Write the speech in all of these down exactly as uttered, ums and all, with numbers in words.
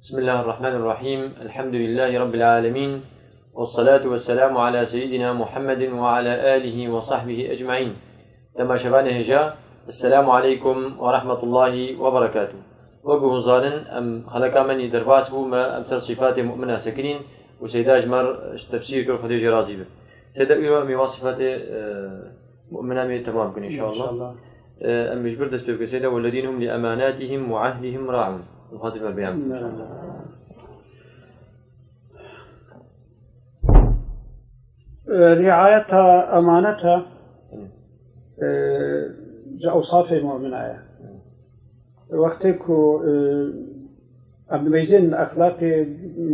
بسم الله الرحمن الرحيم. الحمد لله رب العالمين. والصلاة والسلام على سيدنا محمد وعلى آله وصحبه أجمعين. Temaşevanê hêja, Esselamu aleykum ve rahmetullahi ve berekatuh. Wek ku hûn zanin, em xeleka me nî derbas bû, me em ser sîfatê mu'mina sekinîn û Seyda ji me re tefsîr kir, Xwedê jê razî be. Seyda, îro em ê va sîfatê, e, mu'mina em ê temam bikin, înşallah. Înşallah. E, em ê ji vir dest pê bikin, Seyda, والذين هم لأماناتهم وعهدهم راعون. Xatir me beyan bikin, înşallah. Înşallah. E, riayeta emaneta, e, ji ewsafê mu'mina ye. Wextê ku, e, em dibêjin exlaqê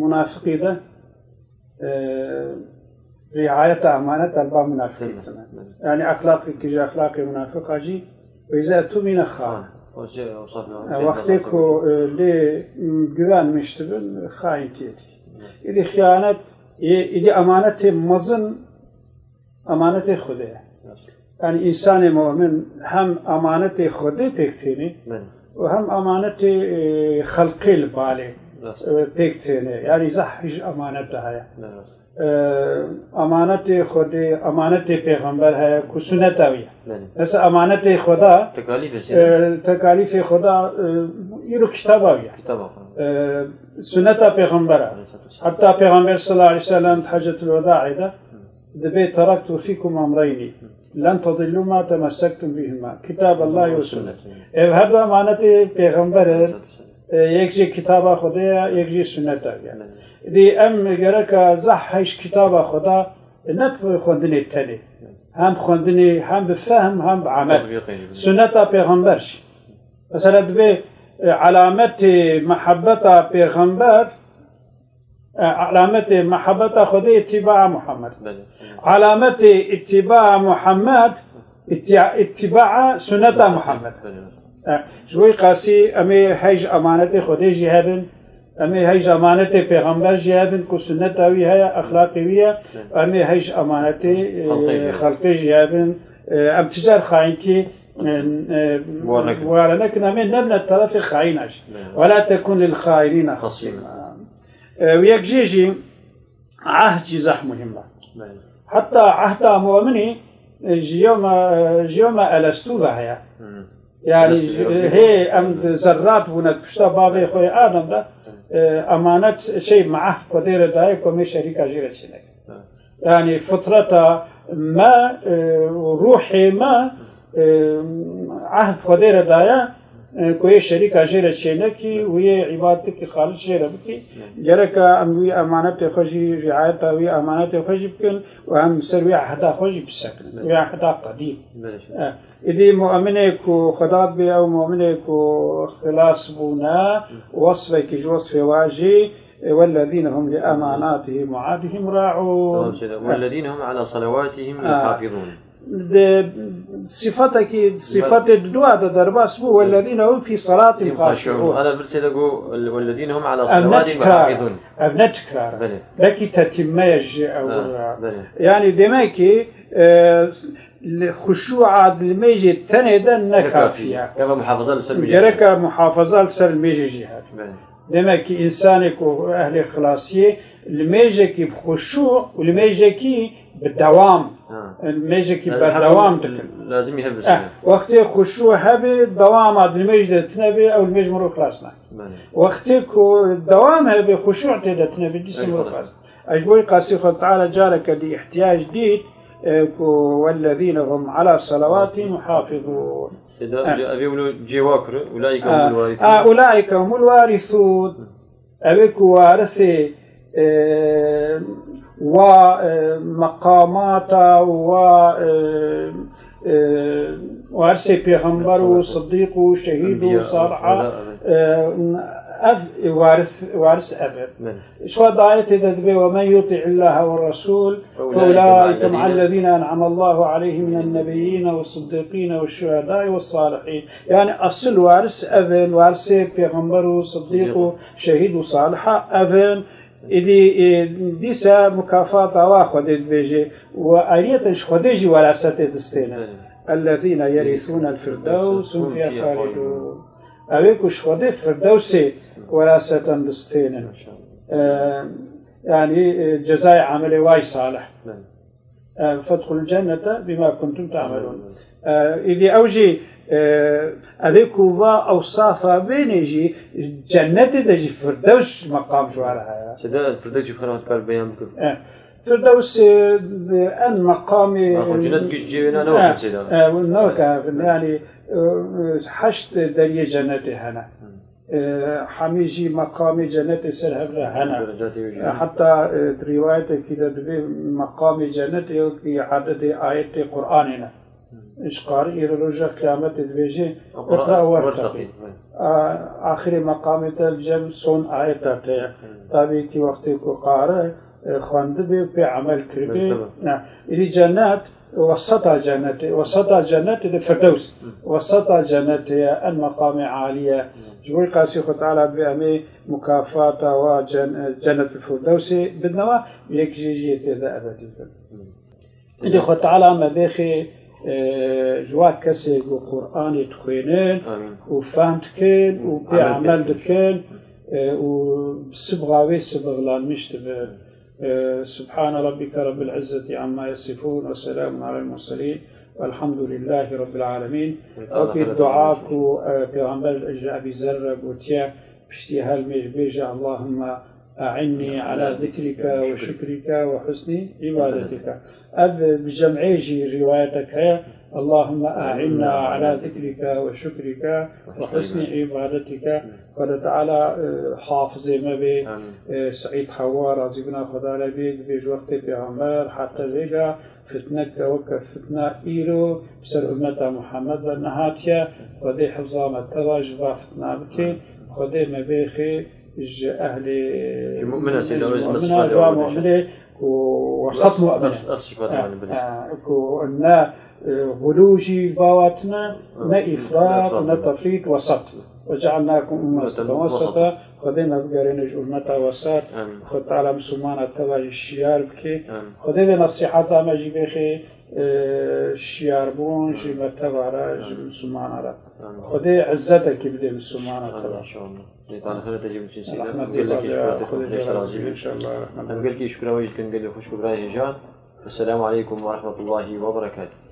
munafiqî de, e, riayeta emaneta li ba munafiqî tine. Yani exlaqekî ji exlaqê munafiqa jî, وإذا اؤتمن خان. E, wextê ku, e, lê, m, güven miştibin, xayintiyê dike. Îdî xiyanet, ê, îdî emanetê mezin, emanetê Xwedê ye. Yani însanê mu'min hem emanetê Xwedê pêk tênê û hem emanetê, e, xelqê li balê, e, pêk tênê. Yani zehf hîj emanet daha ye. E, emanetê Xwedê, emanetê pêxember heye ku suneta wî ye. Mesela emanetê Xweda, tekalîfê Xweda, e, îro kitaba wî ye. E, suneta pêxembera. Heta pêxember sallallahu aleyhi ve sellem di Hecetül Wedaê de dibê, "Teraktu fîkum emreyni, len tedillu ma temessektum bihima, kitab Allahi ve sünnet." Ev her du emanetê pêxember in, e, yek jê kitaba Xwedê ye, yek jê sunneta wî ye. Dî em gereka zehf heyş kitaba Xweda ne bi xwendinê tenê. Hem xwendinê, hem bi fehm, hem bi emel. Sunneta pêxember jî. Mesela dibê, e, alametê mehebeta pêxember, e, alametê mehebeta Xwedê îtîbaa Muhammed. Alametê îtîbaa Muhammed, îtî-, îtîbaa sunneta Muhammed. E, ji bo qasî em ê heyş emanetê Xwedê jî hebin, em ê heyş emanetê pêxember jî hebin ku sunneta wî heye, exlaqê wî ye, em ê heyş emanetê, e, xelqê jî hebin. E, em ticar xayintî, e, e, ware nekin, em ê nebine terefê xayîna jî. ولا تكن للخائنين خصيما. E, û yek jê jî, ehd jî zehf muhîm e. Heta ehda mu'minî, e, ji yewma, e, ji yewma elestu ve heye. Yani hê em di zerrat bûne di pişta bavê xwe yê Adem de, e, emanet şey me ehd Xwedê re daye ku em ê şerîka jê re çênekin. Yani fitreta me, e, ruhê me, e, ehd Xwedê re daye, e, ku yê şerîka jê re çênekî û yê îbadetekî xalis jê re bikî. Gereka em wî emanetê xwe jî, riayeta wî emanetê xwe jî bikin û em ser wî ehda xwe jî bisekinin. Wî ehda qedîm. E, Îdî mu'minê ku Xweda dibê ew mu'minê ku xilas bûne, wesfekî ji wesfê wa jî, e, والذين هم لأماناتهم وعهدهم راعون. Tamam, şöyle. والذين هم على صلواتهم يحافظون. Di sîfatekî, sîfetê di dua de derbas bû, والذين هم في صلاتهم خاشعون. Ana bir şeyde ku, والذين هم على صلواتهم يحافظون. Ev ne tikrar e. Belê. Belkî tetîmmeye ji ew re. Belê. Yani demek ki, e, Li xuşûa di limêjê tenê de ne kafî ye. Gereka muhafaza li ser limêjê. Gereka muhafaza li ser limêjê jî hebe. Belê. Demek ki însanê ku ehlê xilasiyê limêjekî bi xuşû û limêjekî bi dewam, limêjekî berdewam dikin. Lazimî hebe. Eh, wextê xuşû hebe, dewama di limêj de tine be, ew limêj mirov xilas nake. Belê. Wextê ku dewam hebe, xuşû tê de tine be, dîsa mirov xilas. Ji bo qasî Xwedê Teala careke dî îhtiyac dît, e, ku والذين هم على صلواتهم يحافظون. Seyda, ev ê wilo cêwa kire, أولئك هم الوارثون. أولئك هم الوارثون. Ev ê ku warisê, e, wa, e, meqamata, wa, e, e, warisê pêxember û sidîq û şehîd û saliha, e, ev waris, waris ev e. Ji xwe di ayetê de dibê, ومن يطع الله والرسول فأولئك مع الذين أنعم الله عليهم من النبيين والصديقين والشهداء والصالحين. Yani esil waris ev in, warisê pêxember û sidîq û şehîd û saliha ev in. Îdî, e, dîsa mukafata wa Xwedê dibêje û ayriyeten ji Xwedê jî werasetê distêne. الذين يرثون الفردوس هم فيها خالدون. Ew ê ku ji Xwedê Firdewsê weraseten distênin. E, yanî, e, cezayê emelê way salih. E, fedxulul cennete bima kuntum ta'melun. E, îdî ew jî, e, ev ê ku va ewsafa bênê jî cennetê de jî Firdews meqam ji wan re heye. Sede Firdewsê xwe hat kar beyan bikin. E, Firdewsê, e, en meqamê, Cennet giş cêwêna ne e, wekî seyda. E, ne wekî, yanî, e, heşt deriyê cennetê hene. E, hemî jî meqamê cennetê ser hev re hene. Derecatê wê jî. E, heta, e, di rîwayetekî de dibê meqamê cennetê wekî ededê ayetê Qur'anê ne. Ji qarî îro roja qiyametê dibêje, Qur'an, "Iqra wertaqî." Wertaqî, evet. A, axirê meqamê te li cem son ayeta te ye. Tabî ki wextê ku qari, e, xwendibê û pê emel kiribê. Evet, evet. Ha, îdî cennet, weseta cennetê, weseta cennetê de Firdews. Weseta cennetê ye, en meqamê alî ye. Ji bo qasî Xwe Teala dibê em ê mukafata wa cen-, e, Cennetul Firdewsê bidnewa, yek jê jiyê tê de ebedî bin. Îdî Xwe Teala me bêxê, e, ji wa kesê ku Qur'anê dixwênin Amîn. Û fehm dikin û pê Amel emel dikin. Dikin, e, û sibxa wê sibixlanmiş dibe. E, Subhane Rabbike Rabbil İzzeti amma yasifun ve selamun alel murselin velhamdülillahi Rabbil alemin. Wekî dua ku, e, Pêxember ji Ebî Zer re gotiye, Piştî helmêj bêje, Allahümme e'innî ala zikrike ve şükrike ve husnî ibadetika. Ev bi cem'ê jî rîwayetek heye, Allahümme a'inna ala zikrike ve şükrike ve husnî ibadetika. Xwedê Teala, e, hafizê me bê, Amîn. E, Seîd Hewa razîbûna Xweda re bê, dibê ji wextê Pêxember heta vêga fitneke weke fitna îro bi ser ummeta Muhammed ve nehatiye. Xwedê hifza me teva ji va fitna bike. Xwedê me bêxê ji ehlê Ji mu'mine, Seyda, ji wê mu'mina, sifat ji wa mu'mine. Mu'mine ku wesat mu'mine. Ev, ev sifat mu'mine, bilê. E, e, ku ne, e, gulû jî bawa tine, ne ifrat, ne tefrît, wesat. Ve cealnakum ummeten wesata. Xwedê me bigerêne ji ummeta wesat. Amîn. Xwedê Teala Mislimana teva jî şiyar bike. Amîn. Xwedê vê nesîheta me jî bêxê, e, şiyarbûn ji me teva re, ji Mislimana re. Amîn. Xwedê izzetekî bide Mislimana teva. Amîn, inşallah. Lê tanî xêrê te jî biçin Seyda. Gelekî şukra te, Xwedê ji te razî be. Em gelekî şukra we jî dikin gelê xwişk û birayê hêjan. Esselamu aleykum ve rahmetullahi ve berekatuh.